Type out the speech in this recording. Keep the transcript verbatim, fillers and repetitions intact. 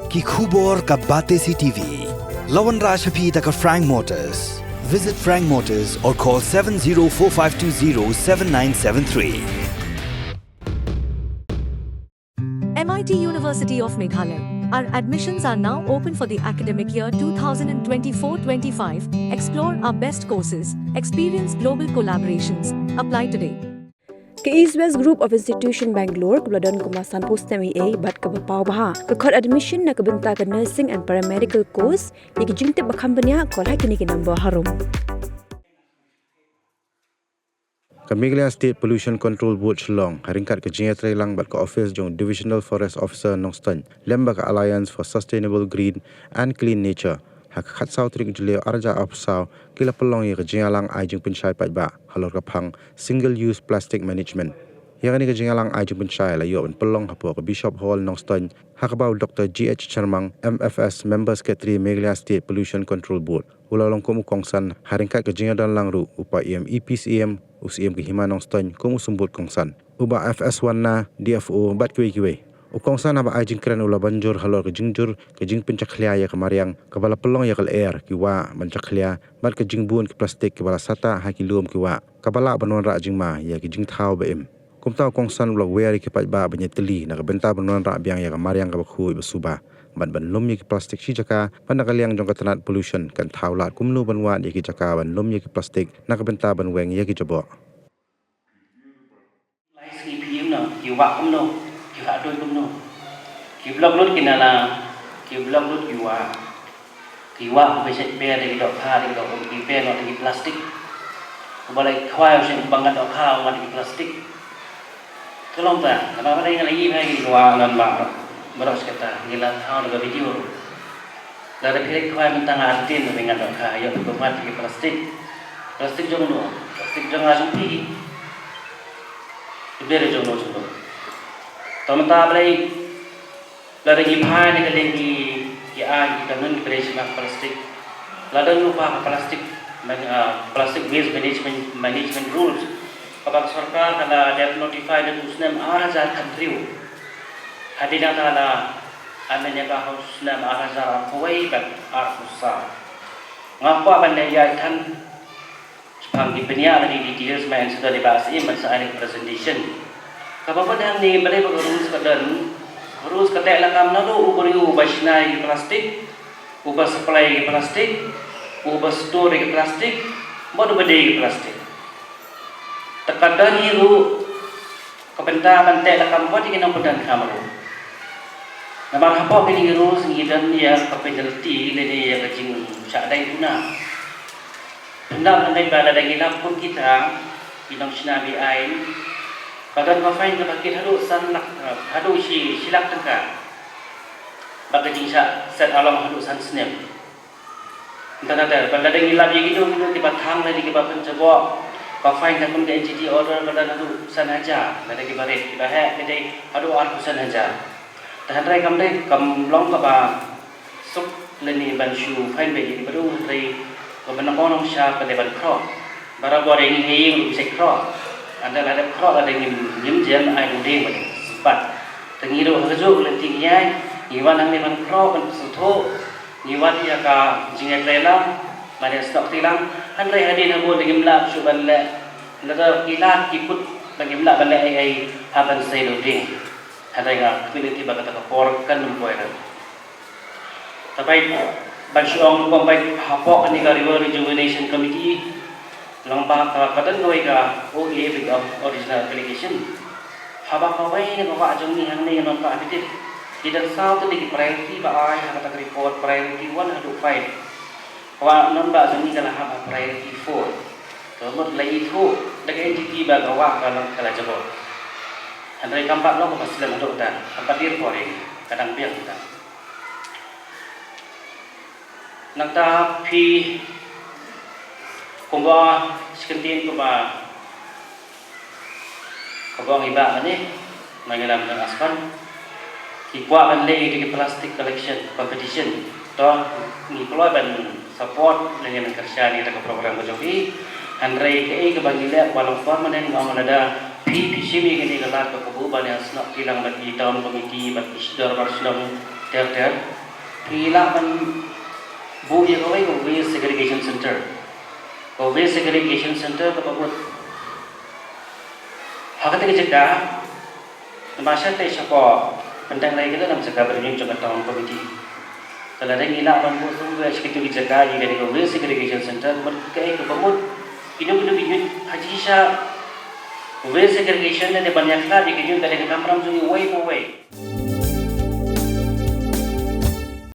Ki khubor ka Batesi T V. La wanrah sha phi da ka Frank Motors. Visit Frank Motors or call seven zero four five two zero seven nine seven three. M I T University of Meghalaya. Our admissions are now open for the academic year two thousand twenty-four twenty-five. Explore our best courses, experience global collaborations. Apply today. Ka East West Group of Institution Bangalore kaba la don kumba sanphew snem eiei bad kaba paw bha ka khot admission na ka bynta ka nursing and paramedical course. Ïa ki jingtip ba kham bniah, call ha kine ki number harum. Ka Meghalaya State Pollution Control Board Shillong, ha ryngkat ka jingïatreilang bad ka office jong Divisional Forest Officer Nongstoiñ, lem bad ka Alliance for Sustainable Green and Clean Nature, ha ka khatsaw tarik Jylliew arhajar arphew saw, ki la pynlong ïa ka jingïalang ai jingpynshai paidbah halor ka phang Single Use Plastic Management. Ïa kane ka jingïalang ai jingpynshai la ïoh ban pynlong hapoh ka Bishop Hall Nongstoiñ, ha kaba u Doktor G H Sharmang, M F S, Member Secretary, Meghalaya State Pollution Control Board, u la long kum u kongsan, ha ryngkat ka jingïadonlang ruh u Paiem E P C M, u Syiem ka Hima Nongstoiñ kum u symbud kongsan, u Bah F S Wanna, D F O, bad kiwei kiwei. U kongsan haba ai jingkren u la ban jur halor ka jingjur ka jingpynjakhlia ïa ka mariang kaba la pynlong ïa ka lyer, ki wah ban jakhlia, bad ka jingbun ki plastik kiba la sahtah ha ki lum ki wah, kaba lah ban wanrah jingma ïa ki jingthaw ba im. Kumta u kongsan u la wer ïa ki paidbah ban ïatylli na ka bynta ban wanrah biang ïa ka mariang kaba khuid ba suba, bad ban lum ïa ki plastik shi jaka, bad na ka liang jong ka tnat pollution kan thaw lad kumno ban wad ïa ki jaka ban lum ïa ki plastik na ka bynta ban weng ïa ki jaboh. Lai sngi phi im no, ki wah kumno, ki wah doi kumno. Ki block lut ki nala, ki block lut ki wah. Ki wah ki ba shet ber da ki dohkha, da ki dohkha, ki ber noh da ki plastik. Uba la khwai u shet u ba ngat dohkha, u ngat da ki plastik. Ka long ta, namar ba dei nga la ïohi ba ki wah ngan ba, baroh shi katta, ngi la thaw da ka video. Lada phi leit khwai mynta nga artin ba phi ngat dohkha, ïoh phi pynwad phi ki plastik. Plastik jong no, plastik jong nga jong phi. Phi ber jong no jong no. To mynta balei lada ngi phai na ka liang ki, ki aiñ, ki kanon ki ba dei sha ka plastik. Lada ngi pa ka plastik, man-, ah, plastic waste management, management rules. Kaba ka sorkar ka la dep notify da u snem ar hajar khathynriew. Hadien nangta la amend ïa ka ha u snem ar hajar arphew wei bad arphew saw. Nga kwah ban leh ïa than shaphang ki bniah lane details, ma ïa shuwa dei ba siem ban sa ai presentation. Kaba bud hangne balei ba ka rules ka don, rules ka teh lakam naduh u briew uba shna ïa ki plastik, uba supply ïa ki plastik, uba store ïa ki plastik, bad uba die ïa ki plastik. Te ka don hi ruh ka bynta ban teh lakam bad ïa ki nongpyndonkam ruh. Namar hapoh kine ki rules ngi don ïa ka penalty lane ïa ka jingshah dei duna. Pyndonkam lada ngi lap kum kita ki nongshna be-aiñ, ka don ka fine kaba kit haduh san lak, haduh shi, shi lak tyngka. Bad ka jingshah set along haduh san snem. Nangta nangta, bad lada ngi lap ïa kito kito kiba thang lane kiba pynjaboh, ka fine katkum ka N G T order ka don haduh san hajar, lada kiba rit, kiba heh ki dei haduh arphew san hajar. Te hynrei kam dei, kam long kaba suk lane ban shu fine beit ïa ki briew, hynrei kaba nyngkong nyngshap ka dei ban khroh. Barabor ïa ngi ha ïing ruh ngi shait khroh. Hynrei lada khroh lada ngim, ngim jem ai u dieng bad sympat. Te ngi ruh ha kajuh ka lynti ngi ïai, ngi wan hangne ban khroh, ban pynsngewthuh, ngi wad ïa ka jingïatreilang, ban ïasnoh kti lang, hynrei hadien habud lada ngim lah shuh ban leh, lada ki lad ki kut ba ngim lah ban leh ei ei, hap ban sei da u dieng. Hynrei nga khmih lynti ba kata ka por kan ym poi. Te peit, ban shu ong kumba peit hapoh kane ka River Rejuvenation Committee, long ba ka, ka don kawei ka O A bad ka original application. Haba kawei na ka wah jong ngi hangne ngan ong ka ha phi tip, ki don saw tylli ki priority ba ai ha kata ka report, priority one haduh five. Ka wah nongbah jong ngi ka la hap ha priority four. Ka mut la ithuh da ka N G T ba ka wah ka la, ka la jaboh. Hynrei kam pat long kaba slem haduh kata, kam pat dier por ïa ngi, ka dang biang kata. Nangta phi kumba shi kyntien kumba kaba ong i bah mane, ma ngi lam dang aspan ki kwah ban leh ïa ki plastic collection competition. To ngi kloi ban support lane ban kyrshan ïa ka program ka jong phi. Hynrei kaei kaba ngi leh ba long permanent, nga ong lada phi, phi shim ïa kane ka lad ka kabu ban ïasnoh kti lang bad ki town committee bad ki dorbar shnong. ter ter, phi lah ban buh ïa kawei ka waste segregation center. Ka waste segregation center kaba mut ha kata ka jaka, namar sha te shapoh Pyndengrei ka la dang jaka ba nyngkong jong ka town committee. Te lada ngi lah ban buh shuh ïa shi kito ki jaka ïa kane ka waste segregation center, mut kaei kaba mut kino kino ki ïit ha shisha waste segregation ne ban ïa ka ïa ki ïit ka dei ka kamram jong ngi uwei pa uwei.